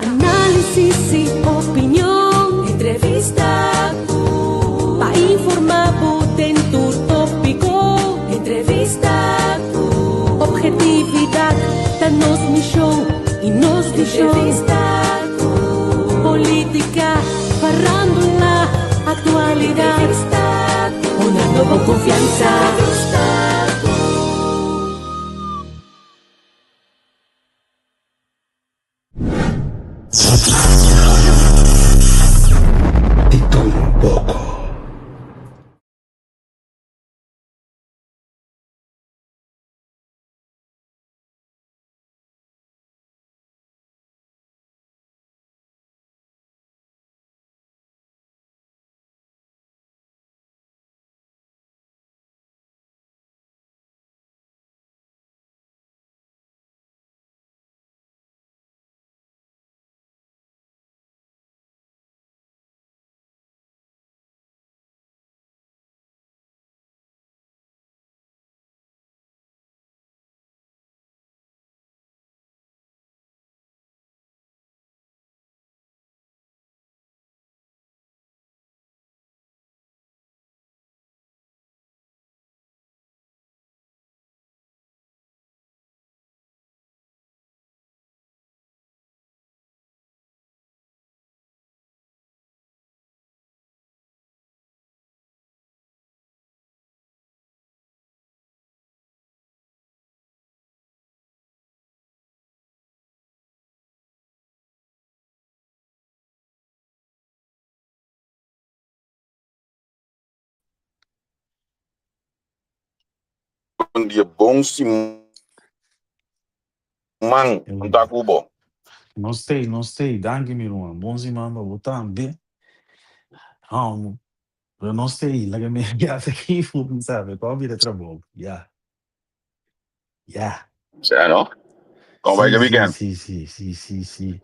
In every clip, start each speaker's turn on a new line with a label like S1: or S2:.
S1: Análisis i opinion. Entrevista ku. Pa informá bo den tur tópiko. Entrevista ku. Objetividat ta nos mishon i nos vishon. Entrevista ku. Polítika, farándula, aktualidat. Entrevista ku. Hunando bo konfiansa. Entrevista ku.
S2: Di tur un poko.
S3: Bon dia, bon siman, un ta ku bo.
S4: Nos tei, nos tei, danki mi ruman, bon siman pa bo tambe. Pero nos tei, laga mi yasa aki fu mi sabe, kon bira trabou, ya, ya.
S3: Sea no? Kon bai
S4: Sí,
S3: ke
S4: sí,
S3: weekend?
S4: sí, sí, sí, sí, sí.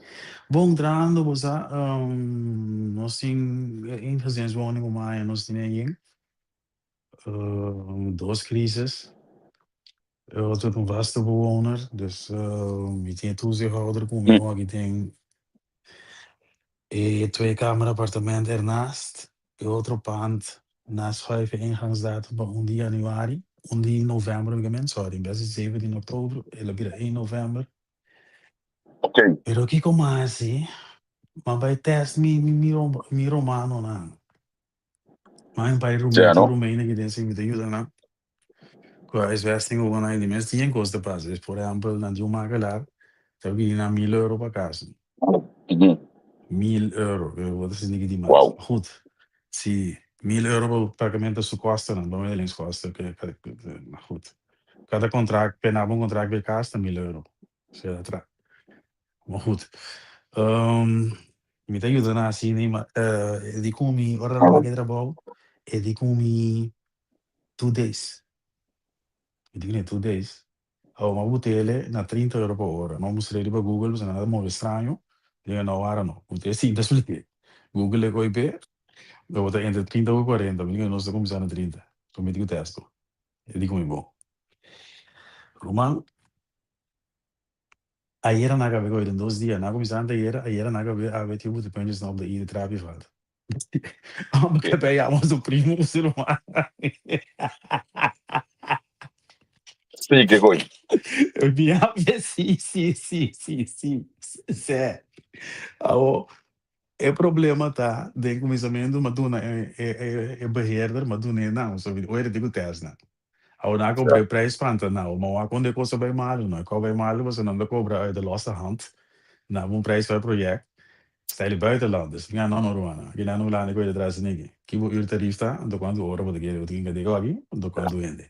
S4: Bon, trahando bo sa, nos tin eengezinswoning ku maya nos tin ayen. Dos crisis. Otro ta un vaste bewoner, dus mi tin e toezichthouder ku mi aki den e tweekamer appartement ernaast. E otro pand naschuiven ingangsdatum pa un di januari, un di november mi sorry, en bes di 17 oktober, el a bira 1 november. Pero kiko m'a hasi? M'a bai test mi romanonan. M'a bai
S3: Sea
S4: tin
S3: no?
S4: Roemenen aki den si mi ta yuda nan. Ku huisvesting gewoon nan di mes tin kos ta pasa. Dus por ehempel nan tin un makelaar ta pidi nan 1000 euro pa kas. 1000 euro, pero bo ta sinti ki di mas. Goed, si 1000 euro pa appartamento su kostennan, bemiddelingskosten, maar goed. Kada contract, pe un contract bij kas ta 1000 euro. Sea tra. Maar goed. Mi ta yuda nan asina, ma e di ku mi ora nan wak e trabou, e di ku mi 2 days. Mi di 2 days. Awo m'a butele na 30 euro pa ora. M'a mustra riba Google, pasobra nan ta move straño. Digo no, wara no. Bute sinta expliqué. Google e koi pe, lo ta entre 30 o 40. Mi digo nos ta kuminsá na 30. So mi di ku testo. E di ku mi bon. Ruman, ayera nan a kabe koi den 2 dia. Nan a kuminsá anteayera, ayera nan a kabe awe tin bute puntjes op de i de trapi valt. Amo ke yama su primo su ruman.
S3: Sí, ke koi?
S4: Mi sí, sí, sí, sí, sí, sí. Awo, e problema ta, den kuminsamentu m'a duna e beheerder, m'a duna e nan, so oi di ku test nan. Awo nan a kobra e prijs spanta nou, maar wan e kos a bai malu, no, e kos bai malu, pasobra nan ta kobra uit de losse hand. Na un prijs pa e project. Sta el buitenland, dus nga no no ruman. Aki nan Hulanda ku detrás niki. Ki bo uurtarief ta, anto kuantu ora bo ta kere bo tin kadeko aki, anto kuantu hende.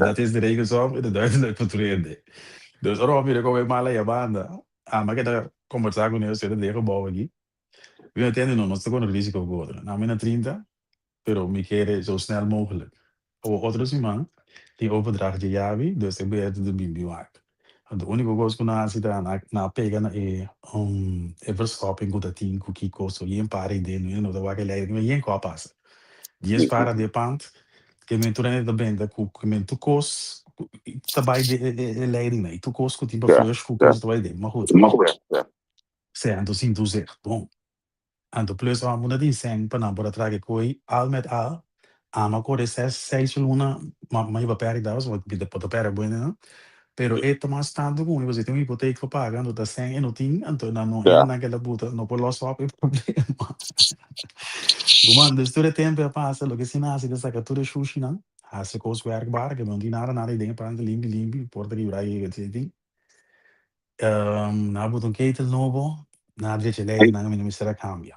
S4: Dat is de rekensom, e ta duidelijk pa tur hende. Dus ora bo mira kon bai mal aya banda, ami a keda kombersá ku ne, seta den e gebouw aki. Mi no tende no, nos ta kore risiko ku otro. Na mi na 30, pero mi kere zo snel mogelijk. O otro siman tin overdracht di yabi, dus e beheerder ta bin bin wak. De úniko kos ku nan hasi ta nan a pega na e verstopping ku ta tin ku kiko, so yen para den, no ta wak e leiding, yen ku a pasa. Dies para den pand, ke men tur hende ta benta ku ke men tur kos ta bai den e leiding nan, i tur kos ku tin pa flush ku kos ta bai den. Maar goed. Sea, anto sin toezicht. Bon. Anto plus amo na tin sèn pa nan por a traha e koe al met al. Amo a kore ses, seis luna ma ma hiba pèrdida pasobra mi ta por ta pèrdè buenenan. Pero e ta mas tantu ku mi pasobra e tin un hipotek pa paga anto ta sèn e no tin anto nan no hende nan keda buta no por los op e problema. Ruman, dus tur e tempu a pasa loke si nan hasi ta saka tur e shushinan hasi kos werkbaar ke no tin nada nada den e planta limpi limpi porta kibra i etcetera. Nan a buta un ketel nobo, nan a drecha lei nan mi no mester a cambia.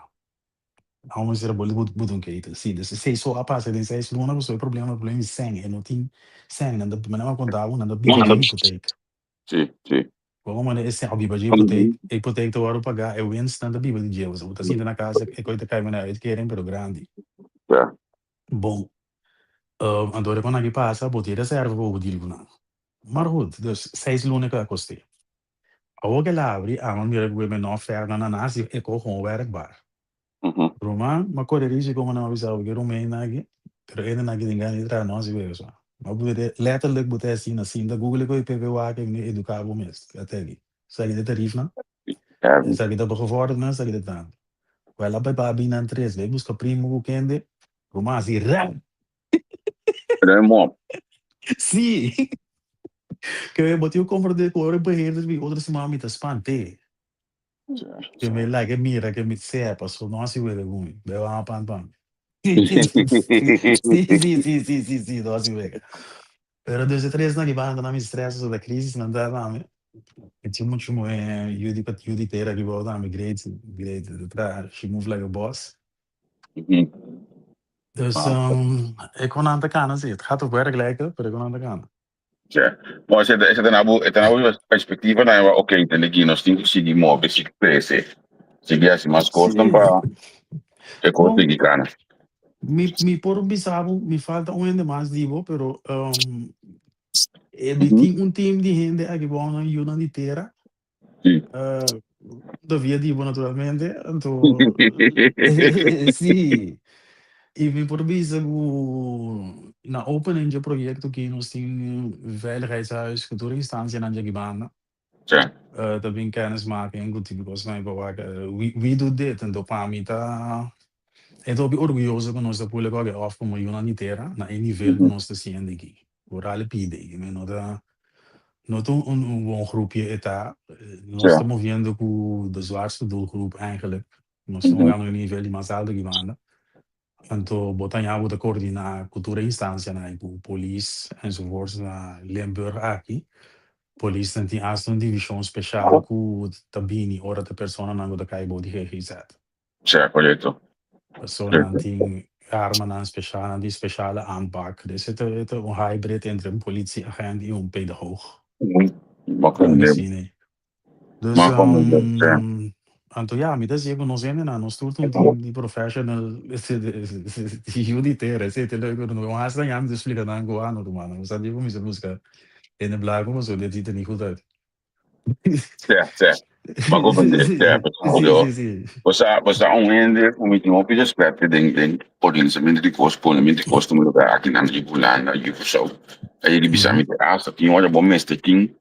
S4: Nan mester a bolbe buta un ketel. Si, dus esey so a pasa den seis luna pasobra e problema ta problema di sèn. E no tin sèn. Nan ta, manera mi a conta bo, nan ta biba dje hipoteek.
S3: Si, si.
S4: Bo manda e sèn, biba dje hipoteek, e hipoteek ta wòrdu pagá, e winst nan ta biba di dje. Bo ta sinta na kas, e koe ta kai manera uitkering pero grandi.
S3: Ja.
S4: Bon, anto ora ku nan aki pasa, bo tin reserva pa bo deal ku nan. Maar goed, dus seis luna ku a kost'é. Awor ku el a abri, amo a mira ku e no fer na na si e ko gewoon werkbaar. Ruman, m'a kore risiko ku nan a bisa bo ke Romein aki, pero e nan aki tin gana di traha no hasi wega so. M'a bira letterlijk bo ta asina, sinta google ku e PPWA ke mi eduká bo mes. Ata aki. Esaki ta e tarifnan, esaki ta bo gevordernan, esaki ta tantu. Wèl a bai pa a bin nan tres, bai buska primo ku kende, ruman hasi rèp!
S3: Pero e mop.
S4: Sí. Ke bo tin ku komprondé ku ora e beheerders bin otro siman mi ta spant'é. Ke mi like mira ke mi sea paso no hasi wega ku mi. Bebe awa pan pa mi. Sí, sí, sí, sí, sí, sí, no hasi wega. Pero dus e tres nan ki banda nan mi stress pasobra crisis nan ta tambe. Mi tin muchu muhé yu di yu di tera aki bou tambe great, great. Ta traha, she move like a boss. Dus e kon nan ta kana si. Het gaat op werk lijken, pero e kon nan ta kana.
S3: Ja. Bon, esei ta, esei ta na bo, e ta na bo perspectiva na wa, oké, tende ki nos tin ku sigui move, sigui crece, sigui hasi mas kosnan pa e kos
S4: Bon,
S3: sigui kana.
S4: mi, mi por bisa bo, mi falta un hende mas di bo, pero e mi tin un team di hende aki bou nan yunan di tera. Ta via di bo naturalmente, anto sí. I mi por bisa ku na opening dje proyekto ki nos tin veiligheidshuis ku tur instancianan dje aki banda ta bin kennismaking ku tipo kosnan pa wak we do dit, anto pa mi ta E ta hopi orguyoso ku nos ta pule kòke òf komo yunan di tera na e nivel ku nos ta siendo aki. Oral e pide, i no ta no ta un un bon groepje e ta. Nos ta moviendo ku de zwaarste doelgroep eigenlijk. Nos ta hungando e nivel di mas alto aki banda. Anto bo ta ña bo ta koordiná ku tur e instansianan i ku polis enzovoorts na Limburg aki. Polisnan tin asta un divishon speshal ku ta bini ora ta personanan ku ta kai bou di ggz.
S3: Sea, korekto.
S4: Paso nan tin armanan special, nan tin speciale aanpak. Dus e ta e ta un hybrid entre un politieagent i un pedagoog.
S3: M'a
S4: Algo
S3: komprendé.
S4: asina. Dus
S3: M'a komprendé, sea.
S4: anto ya, mi ta siña ku nos hendenan, nos tur ta un team di professional di yu di tera. Esei ta e leuke, no hasta ña mi ta splika nan ku ano rumannan. Bo sa di ku mi ta buska hende blanco pasobra di ta ni goed uit.
S3: Sea, sea. M'a comprendé, sea, pasobra
S4: Sí, sí, sí.
S3: bo sa, bo sa un hende ku mi tin hopi respet den den organisamentu di kos, ponementu di kos tuma lugar akinan di Hulanda, di Kòrsou. A yega bisa mi hasta tin ora bo mester tin,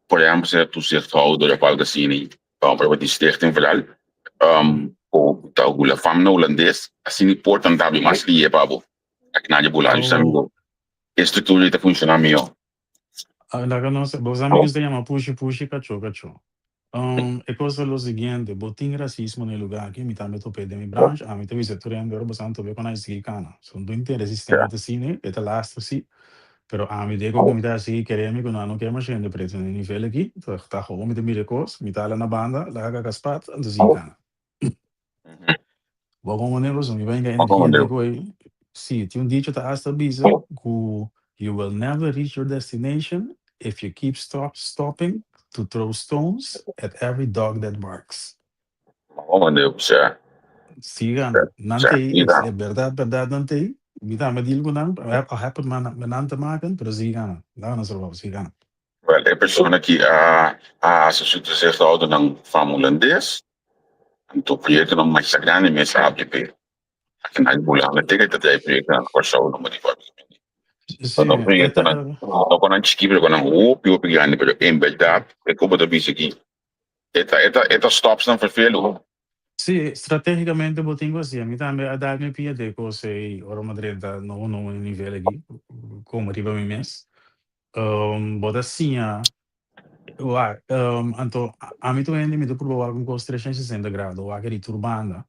S3: por ehèmpel, sea toezichthouder òf algu asina, pa por di stichting vooral, ku ta hula fam na hulandes, asina e porta ta habri mas lihe pa bo. Akinan di Hulanda, bisa mi e struktura ta funshoná mihó.
S4: Laga nos, bo amigos ta yama pushi pushi, kachó kachó. E kos ta lo siguiente, bo tin rasismo na e lugá aki, mi tambe top'é den mi branch, ami ta bisa tur hende ora bo san top'é kon a sigui kana. So no intende e sistema ta asina, e ta lastig si, pero ami den ku mi ta hasi kere mi ku nan no ke masha hende pretu na e nivel aki, ta gewoon mi ta mira e kos, mi ta hala na banda, laga kaka spat, anto sigui kana. Bo como negocio mi venga energia de koe. Sí, tin un dicho ta hasta bisa ku you will never reach your destination if you keep stop stopping to throw stones at every dog that barks.
S3: Bo negocio.
S4: Siga nan tei, e berdad berdad nan tei. Mi tambe deal ku nan, al heb het met nan te maken, pero siga nan. Laga nan trabou, siga nan.
S3: Wel, e persona ki a hasi su toezichthoudernan fam hulandes, anto proyectonan masha grandi mes a habri p'e. Aki na Hulanda te ta trae proyectonan na Kòrsou no motibu a bini.
S4: Sí,
S3: No
S4: e ta
S3: proyectonan, no konan chikí pero konan hopi hopi grandi, pero en berdad e ku bo ta bisa aki. E ta stops nan vervelen.
S4: Sí, stratégikamente bo tin ku hasi. Mi tambe a dal mi pia de kos ei ora mi a drenta no un nivel aki, komo riba mi mes. Bo ta siña, wak, anto ami tur hende mi ta purba wak un kos 360 grado, wak di tur banda.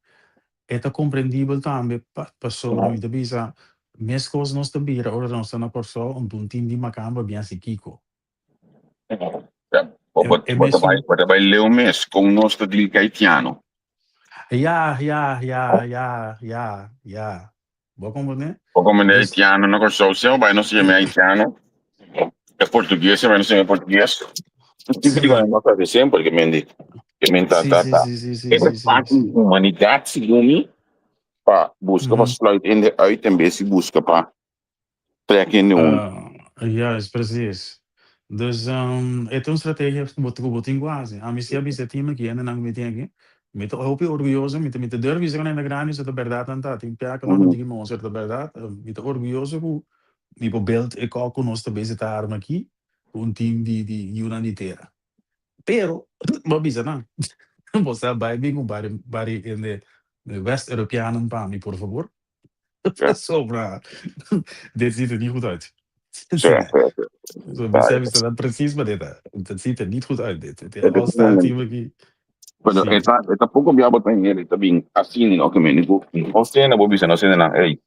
S4: E ta komprendibel tambe pasobra mi ta bisa mes kos nos ta bira ora nos ta na Kòrsou, un tim di makamba bin hasi kiko.
S3: Ja,
S4: E
S3: bo
S4: mesun
S3: ta bai leu mes kon nos ta deal ku haitiano.
S4: Ja. Bo komprendé?
S3: O komo
S4: Dus
S3: haitiano na Kòrsou, semper bai nos yama haitiano. E portugues, semper nos yama portugues. Tipo di nos ta semper ke men di ke men ta ta ta. E parte di humanidat segun mi pa buska pa sluit hende uit en bes di buska pa trek hende huntu.
S4: Juist, precies. Dus e ta un strategia ku bo tin ku hasi. Ami si a bisa e team aki, hendenan ku mi tin aki, mi ta hopi orguyoso, mi ta durf bisa ku nan hende grandi, so ta bèrdat nan ta. Tin piaka nan ku tin ki mostra ta bèrdat. Mi ta orguyoso ku mi por build e kos ku nos ta bezig ta arma aki, ku un team di yunan di tera. Pero, bo bisa nan, bo sa bai bin ku bari bari hende West Europeanen pa mi, por fabor. Pasobra dit ziet er niet goed uit. Zo besef is dat precies wat dit is. Het ziet er niet goed uit, dit. Het all-star team aki.
S3: Pero e ta poko bia bo ta hende ta bin asina no ke men ku nos hende bo bisa nos hendenan ey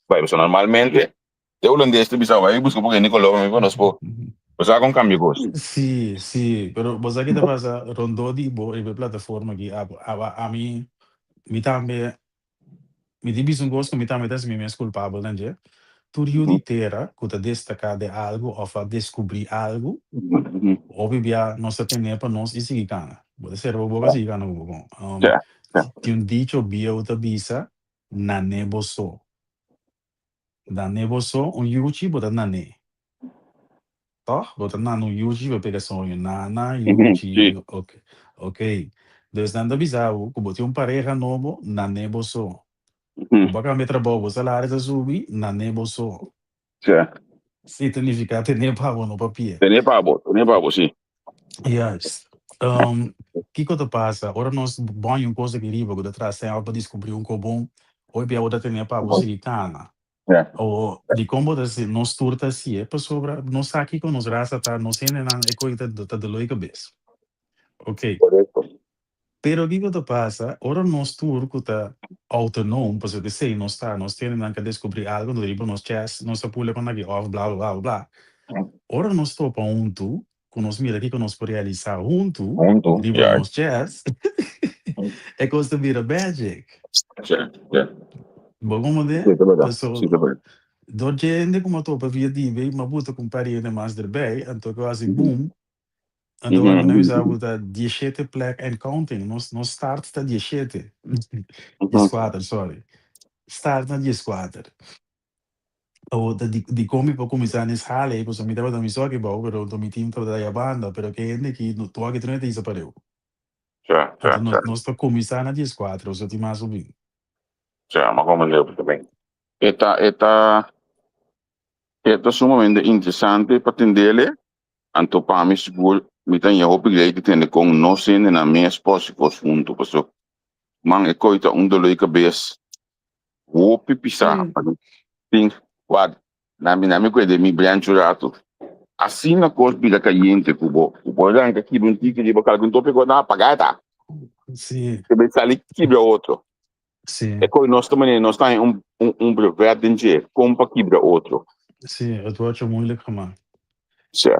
S3: bai pasobra normalmente e hulandes ta bisa bai buska poko hende koló pa nos por bo sa kon kambia kos.
S4: Sí, pero bo sa ki ta pasa rondó di bo riba e plataforma aki ami mi tambe mi tin bisa un kos ku mi tambe ta hasi mi mes kulpabel nan dje. Tur yu di tera ku ta destaká den algu òf a deskubrí algu, hopi bia nos ta tene pa nos i sigui kana. Bo ta sera bo boka sigui kana ku bo kon. Tin un dicho bieu ta bisa, Nané bo so. Nané bo so, un yuchi bo ta nané. Tòg? Bo ta nana un yuchi bo pega soño. Nana, yuchi, ok. Dus nan ta bisa bo ku bo tin un pareha nobo, nané bo so. Ku bo a kambia trabou, bo salario ta subi, nané bo so. Sí, ta nifiká tené pa bo, no pa pia.
S3: Tené pa bo, tené pa bo, sí.
S4: Juist. Kiko ta pasa? Ora nos bòña un kos aki riba ku ta traha sèlf pa diskubrí un kobon, hopi bia bo ta tené pa bo sigui kana. O dikon bo ta hasi? Nos tur ta hasié pasobra nos sa kiko nos rasa ta, nos hendenan e koe ta doló e kabes. Ok. Pero kiko ta pasa? Ora nos tur ku ta outonoom, pasobra esei nos ta, nos hendenan ka deskubrí algu, no riba nos chest, nos ta pula kon aki òf bla bla bla bla. Ora nos topa huntu, ku nos mira kiko nos por realisá huntu,
S3: Huntu,
S4: riba nos chest, e kos ta bira magic. Bo komprendé?
S3: Sí, ta bèrdat.
S4: Paso
S3: Sí, ta bèrdat.
S4: dor dje hende ku mi a topa via DB, mi a buta ku un par di hende mas derbij, anto ku a hasi boom, anto wak mi bisa ku ta 17 plek and counting. Nos start ta 17. 14, sorry. Start na 14. Awor ta dikon mi por kuminsá nes hala ei, pasobra mi tabata mi so aki bou, pero anto mi team tabata aya banda, pero ke hende aki no tur aki tur hende ta hisa pareu. Anto nos ta kuminsá na 14, so tin mas hopi.
S3: Sha, ma komo leu tambe. E ta sumamente interesante pa tendele, anto pa mi sigur mi ta haña hopi grei di tende kon nos hendenan mes por hasi kos huntu, pasobra man e koi ta un dolor di kabes hopi pisá. Tin wak na mi kue den mi brenchi un ratu asina kos bira kayente ku bo ku bo ranka kibra un tiki riba kalke un topiko nan a paga e ta te bai sali kibra otro. E koi nos ta manera nos ta haña un brevet den dje kon pa kibra otro.
S4: Sí, het wordt je moeilijk gemaakt.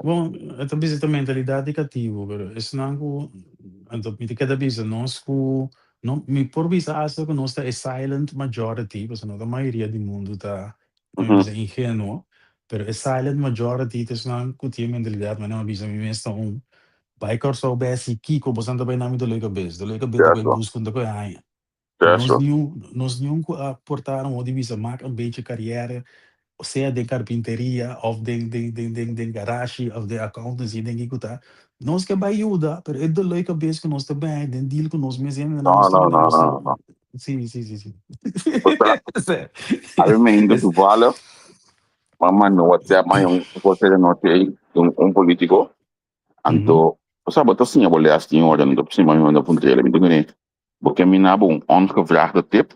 S4: Bon, e ta bisa ta mentalidad di katibu, pero esnan ku, anto mi ta keda bisa nos ku, no, mi por bisa hasta ku nos ta e silent majority, pasobra no ta mayoria di mundu ta, mi bisa ingenuo, pero e silent majority ta esnan ku tin e mentalidad manera mi a bisa mi mes ta un bai Kòrsou bèsi kiko boso ta bai na mi dolor di kabes, dolor di kabes ta bai buska un ta kohe haña. Nos niun, nos niun ku a porta un di bisa maak een beetje carrière, sea den carpinteria of den garage of den accountancy den kiko ta. Nos ke bai yuda, pero e dolor di kabes ku nos ta bèn den deal ku nos mes hendenan
S3: No,
S4: nos ta
S3: no,
S4: manda
S3: no,
S4: nos
S3: no, no.
S4: Sí.
S3: Osea, a mi me hinda toevallig, m'a manda un WhatsApp, m'a un cosa de noche ei, un político, anto. Bo sa, bo ta siña bo les tin ora, no ta siña mi manda puntr'el, mi ta kere bo ke mi nabo un ongevraagde tip,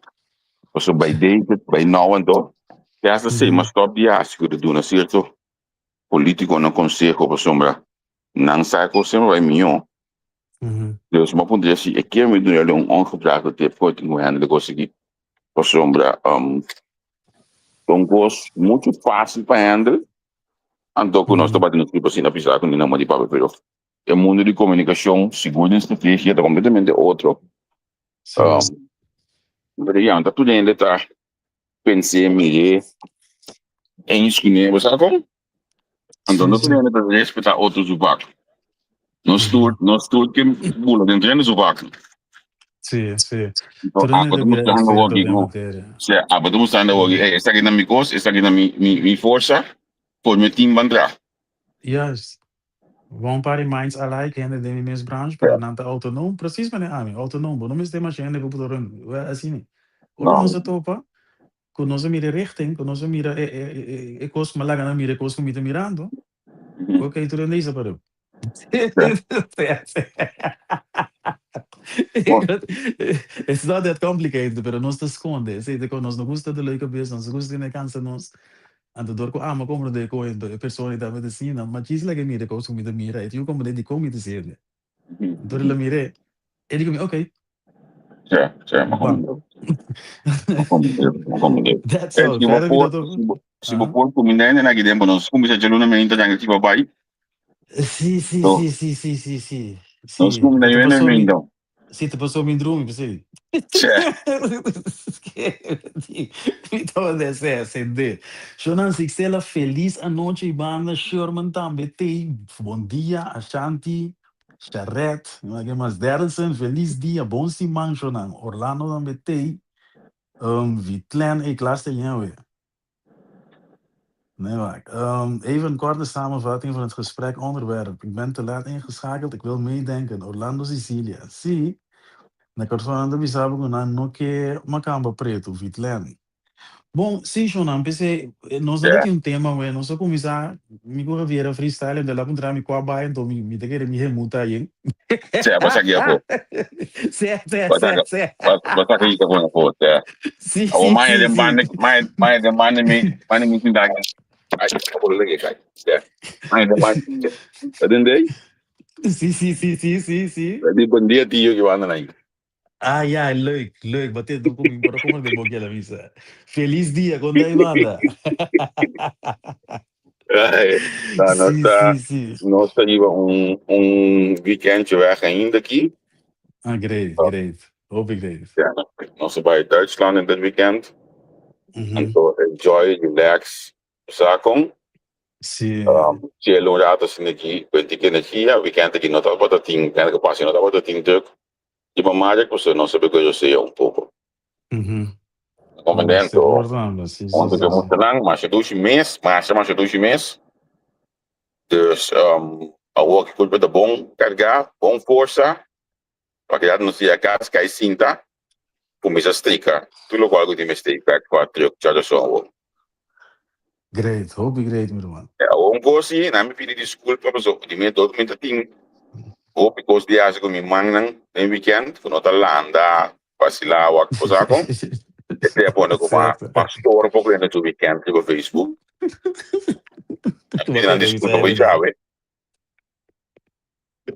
S3: pasobra by deze, by nou anto, te hasta sei, ma stop di hasi ku ta duna sierto politikonan konseho pasobra nan sa ku semper bai mihó. Dus mi a puntra si e kier mi duna un ongevraagde tip ku e tin ku handle e kos aki, pasobra ta un kos muchu fásil pa handle. Anto ku nos ta bati nos pipa asina pisa ku ni di papia pero e mundo di komunikashon sigur den strategia ta kompletamente otro. Pero ya ta tur hende ta pens'é mir'é eens kuné bo sa kon? Anto no tur hende ta respetá otro su vak. Nos tur nos tur ke bula den trende su vak.
S4: Sí, sí.
S3: Anto
S4: Tur hende
S3: abo
S4: ta
S3: ta
S4: bira
S3: mostrando
S4: experto
S3: awor
S4: den
S3: ku
S4: materia.
S3: sea abo ta mostrando awor ey esaki ta mi kos esaki ta mi mi mi forsa por mi team ban traha.
S4: Juist. One party minds alike, hende den mi mes branch, pero nan ta autonoom. Precies manera ami, autonoom. Bo no mester masha hende pa bo ta run. Wel, asina. Ora
S3: No.
S4: nos a topa, ku nos a mira e richting, ku nos a mira e e e e kos, mi a laga nan mira e kos ku mi ta mirando. Ok, tur hende isa pareu. It's not that complicated, pero nos ta sconde. Esey ta con nos no gusta dolor di cabeza, nos no gusta tene cansa nos. Anto dor cu ama comprende e coe, anto e persona ta mete asina, ma djis laga e mira e cos cu mi ta mira, e tin cu comprende dicon mi ta haciende. Anto el a mira e di cu mi, ok.
S3: Ja, ja, ma
S4: Bam.
S3: comprende, ma comprende.
S4: That's
S3: Eh,
S4: all.
S3: si bo
S4: Verder mi
S3: por,
S4: no ta.
S3: si bo, si bo
S4: Aha.
S3: por kuminda hende na aki nos kuminsa djaluna meinta nan ki bai.
S4: Sí, sí,
S3: So,
S4: sí, sí, sí, sí, sí.
S3: nos
S4: Sí,
S3: kuminda
S4: bo ta
S3: hende
S4: pasó mi,
S3: meinta.
S4: sí, ta pasó mi drumi, p'esei.
S3: Che.
S4: Mi tabata desea sende. Shonan Sixela, felis anochi banda. Sherman tambe tei. Bon dia, Ashanti. Sharet, no ke mas Derlson, felis dia, bon siman shonan. Orlando tambe tei. Vitlen, ey klas te yen we. Nee, maar, even een korte samenvatting van het gesprek onderwerp. Ik ben te laat ingeschakeld, ik wil meedenken. Orlando Sicilia. Sí, na Kòrsou nan bisa bo ku nan no ke makamba pretu, Vitlen. Bon, sí, shonan, p'esei nos no ta tin un tema we, nos a kuminsá, mi ku Javier a freestyle, anto el a puntra mi kua bai, anto mi mi ta kere mi hemuta ayen.
S3: Sea, bo saki afó.
S4: Sea, sea,
S3: Bo
S4: sea,
S3: saka,
S4: sea.
S3: bo, bo saka ita for afó, sea.
S4: Sí,
S3: Awo
S4: sí,
S3: maya
S4: sí,
S3: den
S4: sí.
S3: banda, maya, maya den banda mi, banda mi sinta aki. Ay, abo lo lege kai. Sea. Maya den banda. Ta den dei?
S4: Sí, sí, sí, sí, sí, sí.
S3: Di bon dia tio ki banda nai.
S4: Ah, ja, leuk, leuk. Wat dit ook om maar kom de bokje la misa. Feliz dia con dai banda.
S3: Ay, nou, nos
S4: Sí,
S3: ta,
S4: sí, sí.
S3: nos ta riba un, un weekendje weg ainda aki.
S4: Ah, great, great. Hopi great.
S3: Ja, nos ta bai Duitsland in dit weekend. Anto enjoy, relax, sa con.
S4: Sí.
S3: Chill un rato asina aki, cu e tiki energia. Weekend aki no tabata tin, weekend cu pasa no tabata tin druk. Di pa madre cu no sabe cu yo sea un poco.
S4: Bo mester por tambe, si, si,
S3: Onto
S4: si,
S3: ke
S4: si.
S3: muchanan masha dushi mes, masha masha dushi mes. Dus awor ki culpa ta bon carga, bon forsa, pa keda nos yega cas cay sinta, cuminsa strika tur locual cu tin mester bek pa truck charason awor.
S4: Great, hopi great mi ruman.
S3: Awor un cos si, nan mi pidi disculpa pasobra di mi dor mi ta tin hopi cos di haci cu mi mannan den weekend cu no ta landa, vacila wak cosa con, esey a pone cu ma ma store un poco hende su weekend riba Facebook. Mi pidi nan disculpa pa yawe.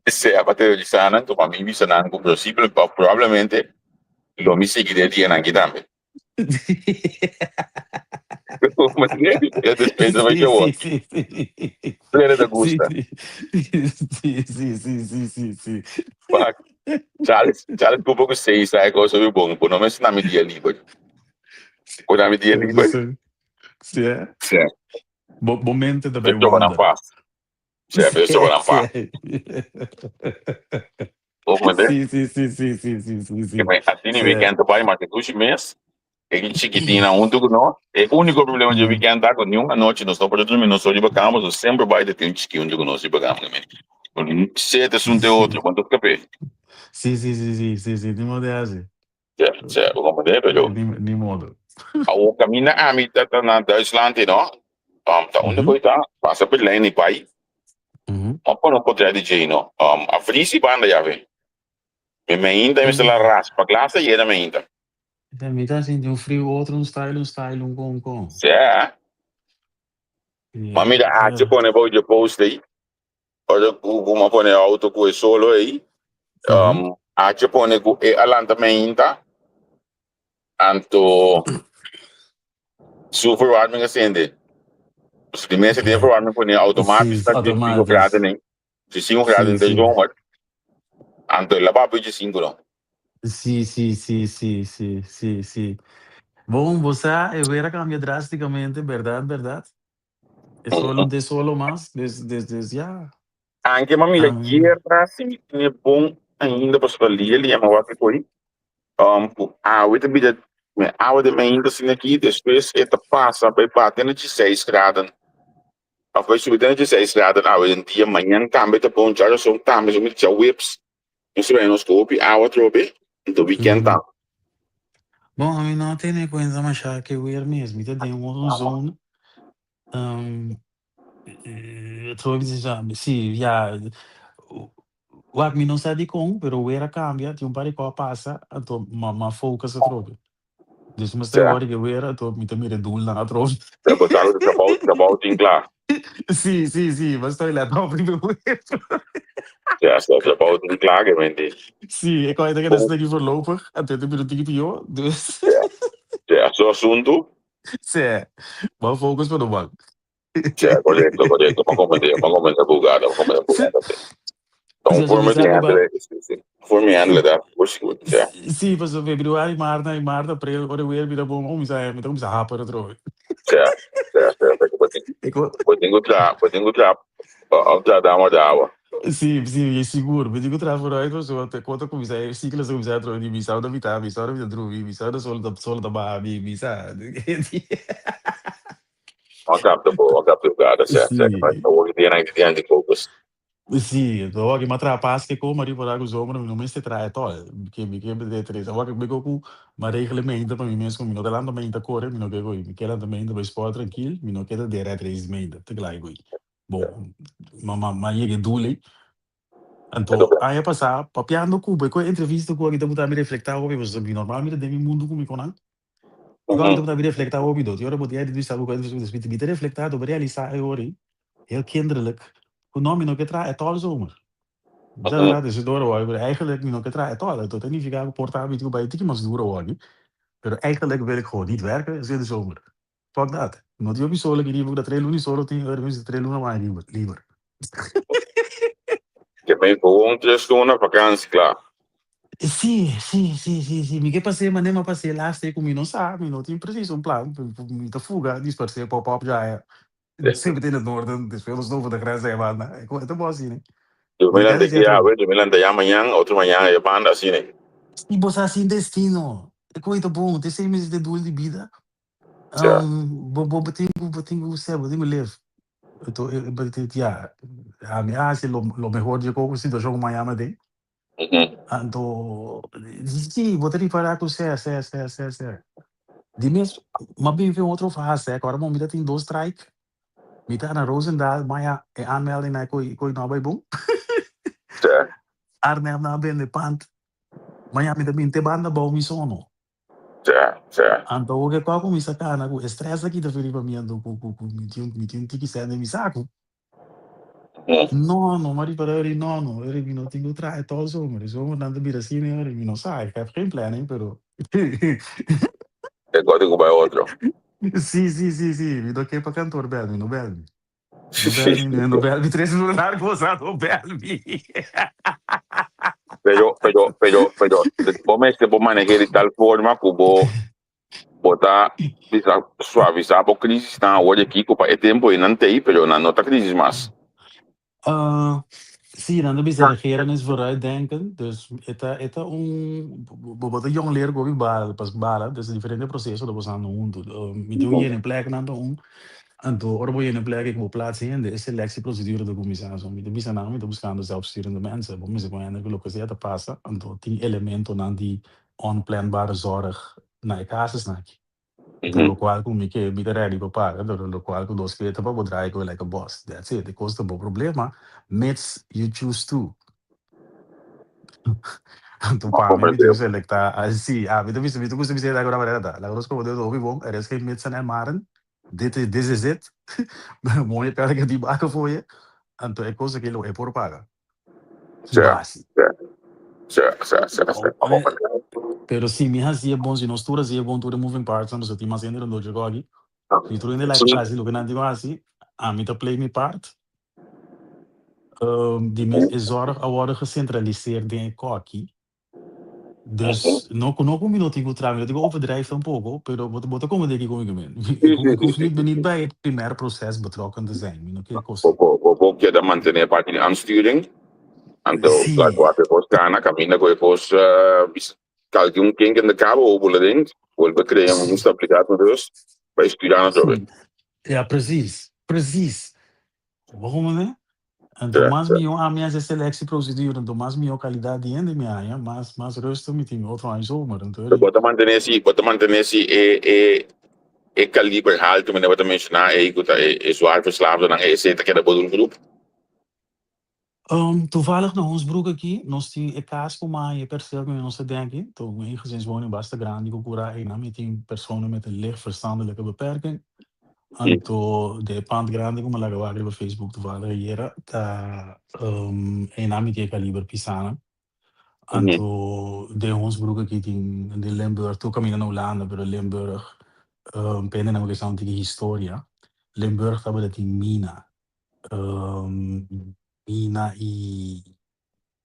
S3: Esey a baterisa nan, pa mi bisa nan cu posibel probablemente lo mi sigui den dianan aki tambe.
S4: Sí, sí, sí, sí.
S3: Plena ta gusta.
S4: Sí, sí, sí, sí, sí, sí.
S3: Fuck. Charles, Charles ku poco sei sa ko so bon, bo no mes na mi dia liber. Bo na mi dia liber.
S4: Sí, eh?
S3: Sí.
S4: Bo, bo mente ta bij
S3: Yo na
S4: wandelen.
S3: paz. Sí, pero yo na paz.
S4: Sí, sí, sí, sí, sí, sí, sí, sí.
S3: Asina weekend ta bai, mas e dushi mes, e chikitina huntu ku nos. E úniko problema di weekend ta ku niun anochi nos no por drumi nos so riba kama, so semper bai ta tin un chiki huntu ku nos riba kama. Sete esun te otro, kon ta skap'é?
S4: Sí, sí, sí, sí, sí, sí, ni modo de hasi.
S3: Ja, ja, bo comprende, pero
S4: Ni, ni modo.
S3: Awor kaminda ami ta ta na Duitsland, no? Ta unda ku ta pasa Berlijn i bai. Ma pone un potrèt di djei no. A vrisi banda ya ve. Mi meinta mi la raspa glas a yena meinta.
S4: Mi ta sinti un friu otro un style un style un con con.
S3: Sí. Ma mira Ache pone bou dje post ei. Ora ku ku m'a pone auto ku e solo ei. Ache pone ku e a lanta meinta. Anto su verwarming a sende. Su di mester tin verwarming pone automatisch ta di 5 graden ei. Di 5 graden ta zomer. Anto el a babi di 5 no.
S4: Sí, sí, sí, sí, sí, sí, sí. Bon, bo sa, e weer a cambia drásticamente, berdad, berdad. E solo de solo mas, des, des, des, ya.
S3: Anke m'a mira guerra si mi tene bon ainda pasobra lia lia m'a wak koe ku awe ta bira me awa den mainta asina aki despues e ta pasa bai bate na dieseis graden of bai subi te na dieseis graden awe den dia mañan tambe ta bon djarazon tambe so mi djaweps nos ta bai nos ku hopi awa atrobe anto weekend tambe.
S4: Bon ami no a tene kuenta masha ke weer mes mi ta den un zone. Sí, ya. Wak, mi no sa dikon, pero weer a kambia, tin un par di kos a pasa, anto m'a focus atrobe. Dus mi sta wòrdu ke weer, anto mi ta mira e doelnan atrobe.
S3: Sa bo sa ku trabou, trabou tin kla.
S4: Sí, sí, sí, mi sta let op riba e weer.
S3: Ja, sa trabou tin kla ke menti.
S4: Sí, e kos ta keda esaki voorlopig, anto e ta bira un tiki pió, dus.
S3: Ja, ja, su asuntu.
S4: Sí, bo focus pa no man.
S3: Sí, correcto, correcto. Pa comprender, pa comprender bugada, pa comprender bugada. Sí. Então, forma de handle, sí, sí. Forma de handle dat, voor goed, ja.
S4: Sí, paso februari, maart, na maart, april, ora weer bira bon, oh, mi sa, mi ta kuminsá haper otrobe.
S3: Ja, ja, ja, ja. Bo tin ku tra, bo tin ku tra, of tra dama dawa.
S4: Sí, sí, sigur. Mi tin ku traha vooruit pasobra te kos ta kuminsá, e siklo ta kuminsá atrobe di mi sa unda mi ta, mi sa unda mi ta drumi, mi sa unda sol ta sol ta baha mi, mi sa.
S3: Wan kapta bo, wan kapta bugada, sè, sè, awor ki dia nan ki dia di focus.
S4: Sí, awor ki mi a traha pas ke koma riba ora ku zomer mi no mester traha etòl. Mi ke mi ke de tres. Awor ki mi go ku mi regla meinta pa mi mes ku mi no ta lanta meinta kore, mi no ke koe. Mi ke lanta meinta bai sport trankil, mi no ke ta den rat race meinta, te klaar koe. Bon, ma ma ma yega e doel ei. Anto aña pasá papiando ku bo e ku e entrevista ku aki ta buta mi reflektá hopi pasobra mi normal mi ta den mi mundu ku mi konan. E ku aki ta buta mi reflektá hopi dor. Tin ora bo tin entrevista bo ku entrevista mi ta reflektá dor mi realisá e ora ei heel kinderlijk ku no mi no ke traha ètòl zomer. Mi ta traha desi dor awor pero eigenlijk mi no ke traha ètòl. Anto ta nifiká ku por ta mi tin ku bai tiki mas duro awor pero eigenlijk wil ik gewoon niet werken in de zomer. Fuck dat. No tin hopi solo aki riba ku ta tres luna i solo tin ora mi tres luna mas liber liber.
S3: Ke men gewoon tres luna vakansi kla.
S4: Sí, sí, sí, sí, sí. Mi ke pas'é manera mi a pas'é laatste ku mi no sa, mi no tin presis un plan. Mi ta fuga, disparsé, pop up djaya. Semper ta in het noorden, despues nos over de grens ei banda. E ta bon asina.
S3: Yo mi lanta aki awe, yo mi lanta ya mañan, otro mañan e banda asina.
S4: I bo sa sin destino. E koe ta bon, te esei mes ta e doel di bida. Bo bo bo tin ku bo tin ku ser bo tin ku live to ya ami a hasi lo lo mehor di ku situashon ku Miami den anto si bo ta ripará ku ser ser ser ser ser di mes m'a bivi un otro fase ku ora mi ta tin dos strike mi ta na Roosendaal maya e aanmelding na e koe koe no a bai bon Arnhem nan a bende pand maya mi ta bin te banda bou mi sono.
S3: Sè, sè.
S4: Anto oke ku a kuminsá kana ku e strès a kita riba mi anto ku ku ku mi tin mi tin un tiki sèn den mi saku. No, no, m'a ripará ori no, no, ori mi no tin ku traha tòg zomer. E zomer nan ta bira asina ori mi no sa, ik heb geen planning pero.
S3: E kòt ku bai otro.
S4: Sí, sí, sí, sí, mi no ke pa kantor bèl mi, no bèl mi. No bel mi, no bel mi, tres luna largo bosa no bel mi.
S3: Pero, pero, pero, pero, bo mester bo manej'é di tal forma ku bo bo ta bisa suavisá bo krisisnan awor di aki ku pa e tempu ei nan t'ei, pero nan no ta krisis mas.
S4: Ah, sí, nan ta bisa regeren is vooruitdenken, dus e ta e ta un bo bo ta yong leer ku hopi bala pas bala, dus diferente proseso ta pasando huntu. Mi tin un yena plek nan ta un Anto ora bo yena plek ku bo plats hende, e selectieprocedure ta kuminsá. So mi ta bisa nan, mi ta buskando zelfsturende mensen. Bo mester pone hende ku loke sea ta pasa, anto tin elementonan di onplanbare zorg na e kasesnan aki. Anto lokual ku mi ke mi ta ready pa paga, anto lokual ku nos ke ta pa bo draai ku like a boss. That's it. E kos ta bo problema, mits you choose to. Anto pa mi mi tin ku selektá, si, ami ta bisa, mi ta gusta bisa e manera ta. Laga nos komo Dios hopi bon, er is geen mitsen en maren, dit is, this is it. Mooie pèlke di baka for je. Anto e kos aki lo e por paga. Basi. Pero si mi hasi e bon, si nos tur hasi e bon, tur e moving parts nan, pasobra tin mas hende rondó dje aki. Si tur hende like hasi loke nan tin ku hasi, ami ta play mi part. Di mes e zorg a wòrdu gecentraliseerd den e kòki. Dus no ku no ku mi no tin ku traha, mi no tin ku overdrijf tampoco, pero bo bo ta komprende kiko mi ke men. Ik hoef niet, ben niet bij het primair proces betrokken te zijn, mi no ke kos.
S3: Bo bo bo bo keda mantené parti di aansturing, anto laat wak e kos kana, kaminda ku e kos bisa kalki un ken ken ta kaba bo bula den, bolbe krea un stabilidat un rust pa e studiannan atrobe.
S4: Ja, precies, precies. Bo komprende? Anto mas mihó ami hasi e selectieprocedure, anto mas mihó calidad di hende mi haña, mas mas rustig mi tin otro aña zomer. Anto
S3: Pero bo ta mantené si, bo ta mantené si e e e kaliber haltu manera bo ta menshoná ei ku ta e e zwaar verslaafdenan e esei ta keda bo doelgroep?
S4: Toevallig na Hoensbroek aki nos tin e kas ku mi haña e perseel ku nos ta den aki, ta un eengezinswoning basta grandi ku kura einan mi tin persona met een licht verstandelijke beperking. Anto de pand grandi ku mi a laga wak riba Facebook toevallig ayera ta einan mi tin e kaliber pisana. Anto den Hoensbroek aki tin den Limburg tur kaminda na Hulanda pero Limburg pende nan ku esnan tin historia. Limburg tabata tin mina, mina i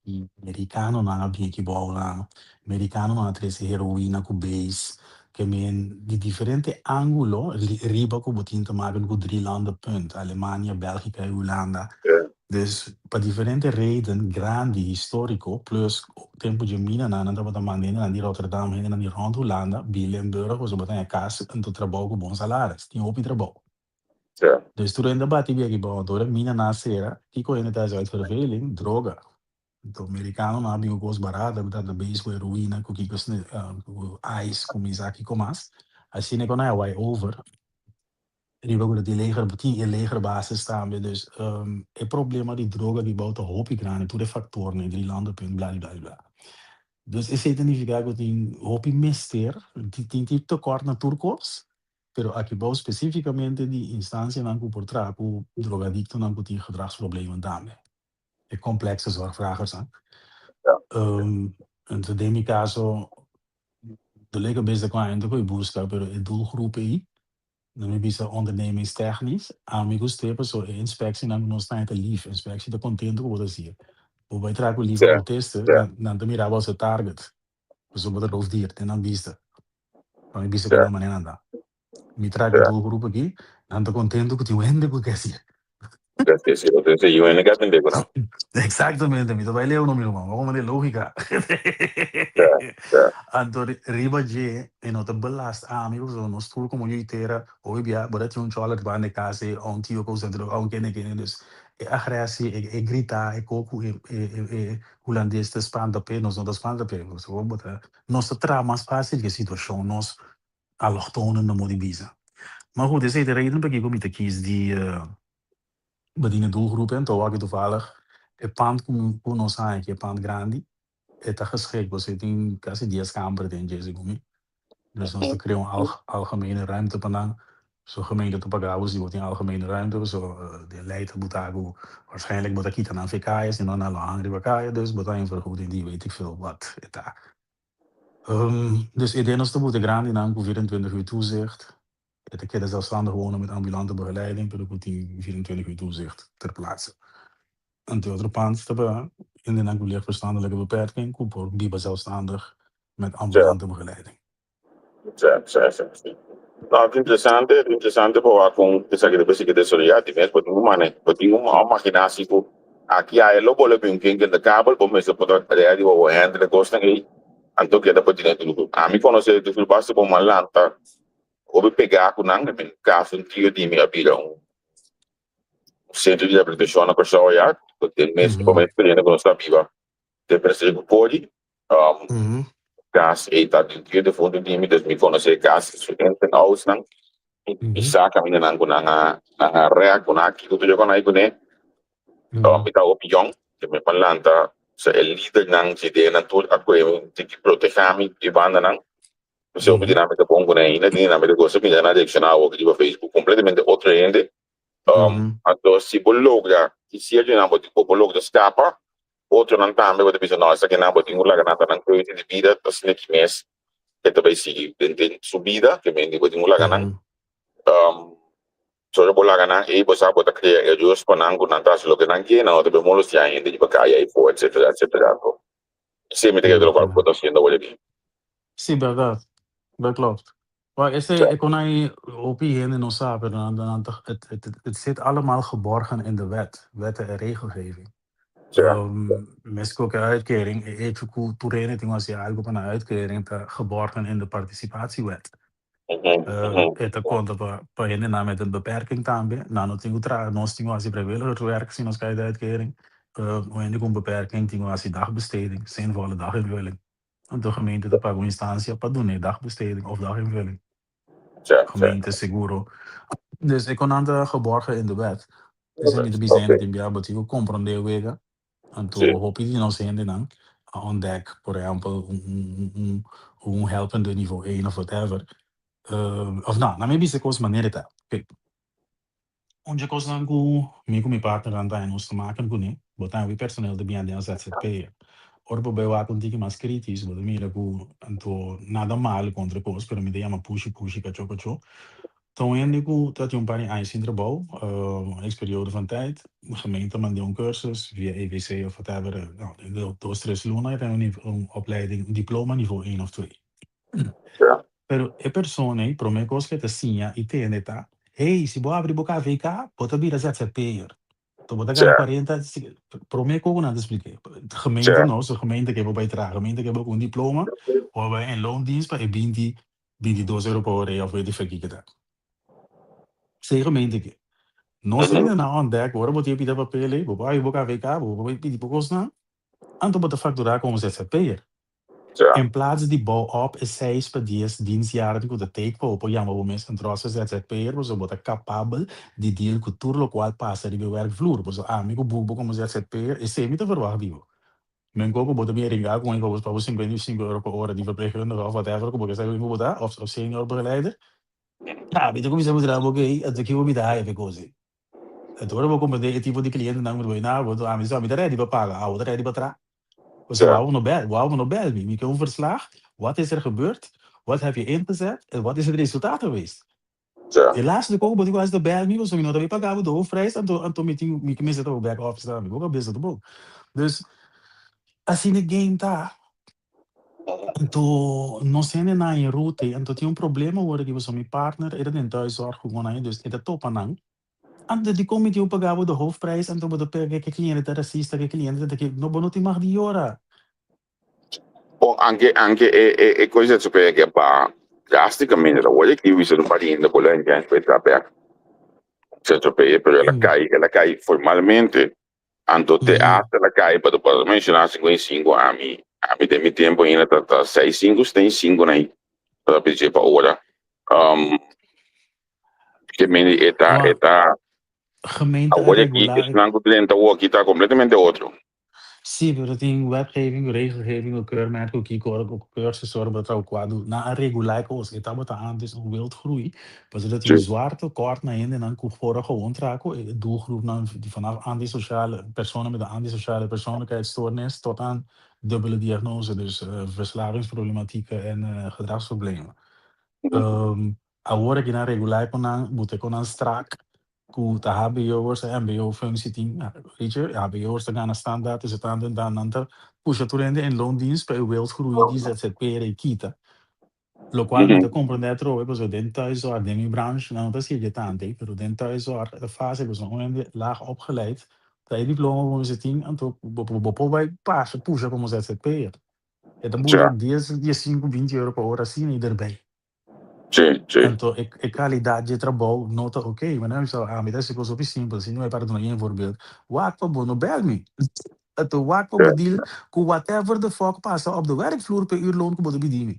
S4: E merikanonan a bin aki bou nan. Merikanonan a trese heroina ku beis. Ke men di diferente angulo riba ku bo tin te maken ku drielandenpunt, Alemania, Belgika i Hulanda. Dus pa diferente reden grandi historiko plus tempu dje minanan nan tabata manda hendenan di Rotterdam, hendenan di rònt Hulanda bin Limburg pasobra bo ta haña kas anto trabou ku bon salaris. Tin hopi trabou. Dus tur hende a bati bia riba otro. Ora mina na sera, kiko hende ta hasi uit verveling? Droga. Anto merikanonan a bin ku kos barata ku tabata beis ku heroina, ku kiko ku ice, ku mi sa kiko mas. Asina ku nan a wai over riba ku ta tin leger, tin e legerbasis tambe. Dus e problema di droga di bou ta hopi grandi, tur e faktornan, e drie landenpunt, bla bla bla. Dus esei ta nifiká ku tin hopi mester, tin tekort na tur kos. Pero aki bou specificamente di instancianan cu por traha cu drogadictonan cu tin gedragsproblemen tambe, e complexe zorgvragersnan. Entonces den mi caso, dolé cabeza cu a cu e busca, pero e doelgroep ey, no mi bisa ondernemingstechnisch, ami guste pasobra e inspectienan cu nos ta ta lief, inspectie ta contento cu bo ta haci'e. Bo bay traha cu lieve autisten, nan ta mira bo as a target, pasobra bo ta roofdier den nan bista. Pa mi bisa ku nan manera nan ta. Mi traha ku doelgroep aki, nan ta kontentu ku tin un hende ku ke hasié.
S3: Sí, un hende ke atendé ku nan.
S4: Eksaktamente, mi ta bai leu no mi ruman, wak manera lógika. Anto riba dje e no ta belast ami pasobra nos tur komo yu tera hopi bia bo ta tin un chòler banda e kas ei o un tio ku usa droga o un kende kende dus e agresi e grita e ko ku e hulandes ta spanta p'e nos no ta spanta p'e pasobra bo ta Nos ta traha mas fácil ku e situashon, nos allochtonen na modi bisa. Ma goed, esei ta e reden pakiko mi ta kis di bedien e doelgroep en wak toevallig e pand ku nos haña aki, e pand grandi, e ta geschikt pasobra e tin kasi dies kamber den dje segun mi. Dus nos ta krea un algemene ruimte pa nan. So gemeente ta paga bo si bo tin algemene ruimte pasobra den lei ta buta ku waarschijnlijk bo ta kita nan fekaya si no nan lo hang riba kaya dus bo ta haña un vergoeding di weet ik veel wat e ta. Dus e den nos ta buta e grandinan ku 24 uur toezicht. E ta keda zelfstandig wonen met ambulante begeleiding pero ku tin 24 uur toezicht ter plaatse. Anto e otro pand ta pa hendenan ku licht verstandelijke beperking ku por biba zelfstandig met ambulante begeleiding.
S3: Sí. No, ta interesante, ta interesante pa wak kon esaki ta sigui desaroyá. Di mes bo tin ku mane, bo tin ku imaginá si ku aki aya lo bole bin un kinkin ta kabel, bo mester por ta ready pa bo handle e kosnan ei, anto keda pa dina tur. Ami konosé e tur basta bo malanta hopi pegá ku nan, mi kaso un tio di mi a bira un sentro di rehabilitashon na Kòrsou aya, den mes promé experiencia ku nos ta biba den Presidente Kodi. Kas ei ta di un tio defuntu di mi, dus mi konosé e kas, su ins en outsnan. Mi sa kaminda nan ku nan a nan a rèk, ku nan a kiko tur ku nan a kuné. Mi ta hopi yòn, ke mi pa lanta, so e lidernan dje denan tur a kohe mi tin ki protehá mi di bandanan. Mi sa hopi di nan mi ta bon kuné ainda, tin di nan mi ta gosa mira nan reakshoná awor riba Facebook, kompletamente otro hende. Anto si bo logra ki sierto nan bo bo por logra skapa, otronan tambe bo ta bisa no esakinan bo tin ku laga nan ta nan keuze di bida ta asina ki mes e ta bai sigui den den su bida ke men di bo tin ku laga nan. Solo bo laga nan ei bo sa bo ta krea e rus pa nan ku nan ta hasi loke nan ke, nan no ta bai molestia hende riba kaya ei for etcetera etcetera. Anto esei mi ta kere lokual ku bo ta hasiendo awor aki.
S4: Sí, bèrdat. Dat klopt. Maar esei e kon ai hopi hende no sa, pero nan nan ta het het het zit allemaal geborgen in de wet, wetten en regelgeving. Mesco ku e uitkering, e hecho ku tur hende tin ku hasi algo pa nan uitkering ta geborgen in de participatiewet. E ta konta pa pa hendenan met een beperking tambe, nan no tin ku traha, nos tin ku hasi vrijwilligerswerk si nos kai di uitkering. Un hende ku un beperking tin ku hasi dagbesteding, zinvolle daginvulling. Anto gemeente ta paga un instansia pa duna e dagbesteding of daginvulling. Gemeente seguro. Dus e kon nan ta geborgen in de wet. Esei mi ta bisa hende tin bia bo tin ku komprondé e wega. Anto hopi di nos hendenan a ontdek por ehèmpel un un helpende nivo één of whatever. Of no, nan mi bisa e kos manera e ta. Un dje kosnan ku mi ku mi partnernan ta nos ta maken kuné, bo ta habi personel ta biña den ZZP'er. Ora bo bai wak un tiki mas kritis, bo ta mira ku anto nada mal kontra e kos, pero mi ta yama pushi pushi kachó kachó. Ta un hende ku ta tin un par di aña sin trabou, un ex periodo van tijd, gemeente mand'é un cursus via EVC of whatever, dos tres luna e ta un un opleiding, un diploma nivo één of twee. Pero e persona ei prome kos ku e ta siña i tende ta, Hey, si bo abri bo KVK, bo ta bira ZZP'er. Anto bo ta gana 40, prome kos ku nan ta splik'é. Gemeente no, so gemeente ke bo bai traha, gemeente ke bo ku un diploma, bo bai en loondienst pa e 20, 22 euro pa ora ei òf weet ik veel kiko ta. Esei gemeente ke. Nos hende nan ontdek, ora bo tin e pida papel ei, bo por abri bo KVK, bo por bai pidi bo kosnan, anto bo ta fakturá komo ZZP'er. En plaats di bou op e seis pa dies dienstjaren ku ta take pa bo por yama bo mes un tròse ZZP'er pasobra bo ta kapabel di deal ku tur lokual pasa riba e wèrkvloer. Pasobra ami ku boek bo komo ZZP'er esei mi ta verwagt di bo. Men ku bo ta bin ringa ku mi pa bo 55 euro pa ora di verpleegkundige òf whatever ku bo ke sa ku bo ta òf senior begeleider. Mi ta kuminsá mustra bo ke anto kico mi ta haya pa e kos ei. Anto ora bo komprendé e tipo di klientenan ku ta bai na bo, ami sa mi ta ready pa paga, abo ta ready pa traha. Pasobra wou bo no bel, wou bo no bel mi, mi ke un verslag, wat is er gebeurd, wat heb je ingezet en wat is het resultaat geweest. E laatste kos ku bo tin ku hasi ta bel mi, pasobra mi no ta bin paga bo de hoofdprijs, anto anto mi tin mi mester ta bo back office tambe, bo kabes no ta bon. Dus asina e game ta. Anto nos hendenan en rute, anto tin un problema awor aki pasobra mi partner e ta den thuiszorg ku nan, dus e ta topa nan. Anto dikon mi tin ku paga bo de hoofdprijs anto bo ta pega ke kliente ta rasista, ke kliente ta ke, no bo no tin mag di yora.
S3: Bon, anke anke e e e kos e super ke ba drasticamente ta word aki wisa un par di hende por la intent pa e traha bek ZZP pero el a kai el a kai formalmente anto te hasta el a kai pa por menciona 55 ami ami den mi tempo ainda ta ta seis sinku seten sinku na ta pidi pa ora ke mende e ta e ta
S4: Gemeente a
S3: awor aki
S4: regulá.
S3: esnan ku drenta awor aki ta completamente otro.
S4: Sí, pero tin wetgeving, regelgeving, ku keurmerk, ku kiko, ora ku cursus ora bo ta traha ku kuadro. Nan a regulá e kos. E tabata antes un wildgroei, pasobra tin zwar tekort na hendenan ku por a gewoon traha ku e doelgroepnan di vanaf antisociale, persona met een antisociale persoonlijkheidsstoornis tot aan dubbele diagnose, dus verslavingsproblematiek en gedragsproblemen. Awor aki nan regulá e konan, buta e konan strak ku ta HBO'ers en mbo functie tin, weet je, HBO'ers ta gana standaard, dus e tantu en dan nan ta pusha tur hende in loondienst pa e wildgroei di ZZP'er ei kita. Lokual mi ta komprendé atrobe pasobra den thuiszorg, den mi branche, nan no ta sirbi tantu ei, pero den thuiszorg e ta fácil pasobra un hende laag opgeleid ta e diploma ku bo mester tin, anto bo bo por bai pasa pusha komo ZZP'er. E ta buta dies, diesinku, binti euro pa ora asina i derbei.
S3: Sí, sí.
S4: Anto e e calidad dje trabou no ta ok. Manera mi bisa, ami ta hasi cos hopi simpel, si no e para duna yen voorbeeld, wak pa bo no bel mi. Anto wak pa bo deal ku whatever the fuck pasa op de werkvloer pa e uurloon ku bo ta pidi mi.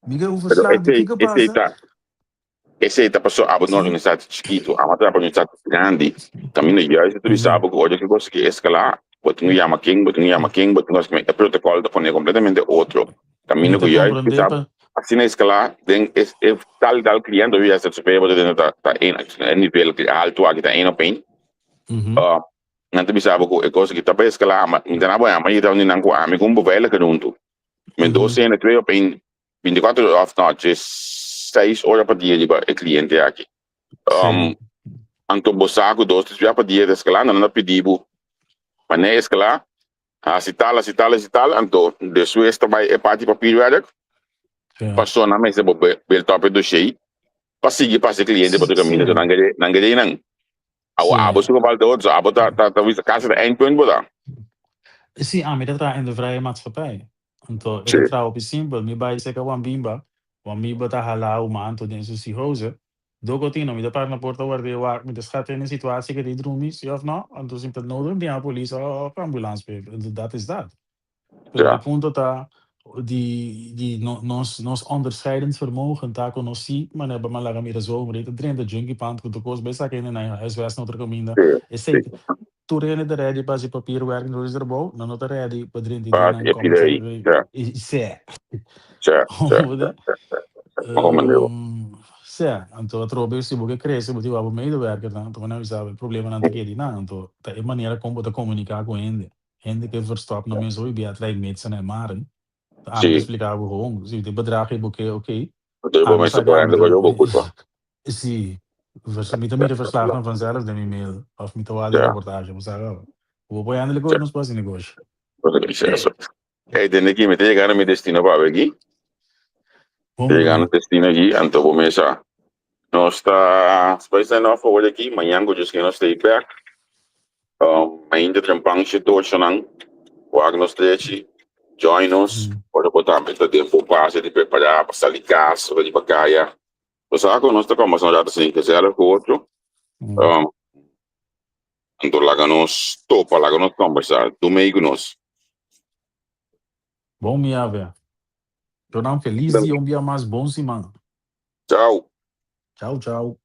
S4: Mi ke un
S3: Pero
S4: verslag di
S3: esei,
S4: kiko
S3: esei
S4: pasa.
S3: ta, esei ta paso abo na organisatie chikitu, amo ta traha organisatie grandi, kaminda juist ta bisa abo ku ora ki kos ke eskalá, bo tin ku yama ken, bo tin ku yama ken, bo tin ku hasi e protokòl ta pone kompletamente otro.
S4: Mi
S3: Kaminda
S4: ta
S3: ku juist
S4: komprendé
S3: bisa
S4: pa.
S3: asina eskalá den e e tal tal kliente of juist ta bo ta tende ta ta een e nivel alto aki ta een op een. Nan ta bisa bo ku e kos aki ta pa eskalá, ma mi ta na bo ama i ta nan ku ami ku un beveiliger huntu. Men dos hende twee op een 24 ora of no, dje 6 ora pa dia riba e kliente aki. Anto bo sa ku dos tres bia pa dia ta eskalá, nan ta pidi bo pa ne eskalá, hasi tal, hasi tal, hasi tal, anto despues ta bai e parti papierwerk, paso nan mester bo build up e dossier pa sigui pasa e kliente pa tur kaminda, anto nan kere nan kere nan. Awo abo su geval ta otro, abo ta ta ta bisa kasi ta eindpunt bo ta.
S4: Sí, ami ta traha in de vrije maatschappij. Anto e ta traha hopi simpel, mi bai serka Wan Bimba, Wan Bimba ta hala un manto den su psihose, dor ku tin mi ta para na porta ward'é wak, mi ta schat hende situatie ku ta drumi, si of no, anto si mi ta nodig mi ta yama polis of ambulans p'e, anto dat is dat. Pero mi punto ta di di nos nos onderscheidend vermogen ta ku nos si manera bo a laga mira zomer ei ta drenta junkie pand ku tur kos bai saka hende na e huisvest na otro kaminda esei tur hende ta ready pa hasi papierwerk en tur trabou nan no ta ready pa drenta i den nan commissary sè sè anto atrobe si bo ke krese bo tin wak bo medewerkernan anto bo nan bisa bo e problemanan ta keda einan anto ta e manera kon bo ta komunika ku hende. Hende ke verstop nan mes hopi bia trae metsa na e maren. Ta ami ta splika bo gewoon, si den bedrag ei bo ke ok, ami sa ke ami ta si, mi ta mira verslagnan vanzelf den mi mail of mi ta wak den reportage, bo sa kaba. Bo por handle koe nos por hasi negoshi.
S3: Ey, tende aki mi ta yega na mi destino pa awe aki. Ta yega na destino aki, anto bo mesa nos ta bai sign off awor aki, mañan ku Dios ke nos ta ei bek. Mainta trempan shete ochonan, wak nos trechi, join nos, ora bo tambe ta den bo fase di prepara pa sali kas, ora riba kaya. Bo sa ku nos ta kombersa un rato asina gezellig ku otro. Anto laga nos topa, laga nos kombersa, dun mei ku nos.
S4: Bon mi ave. Tornan felis dia un bia mas bon siman.
S3: Chao.
S4: Chao chao.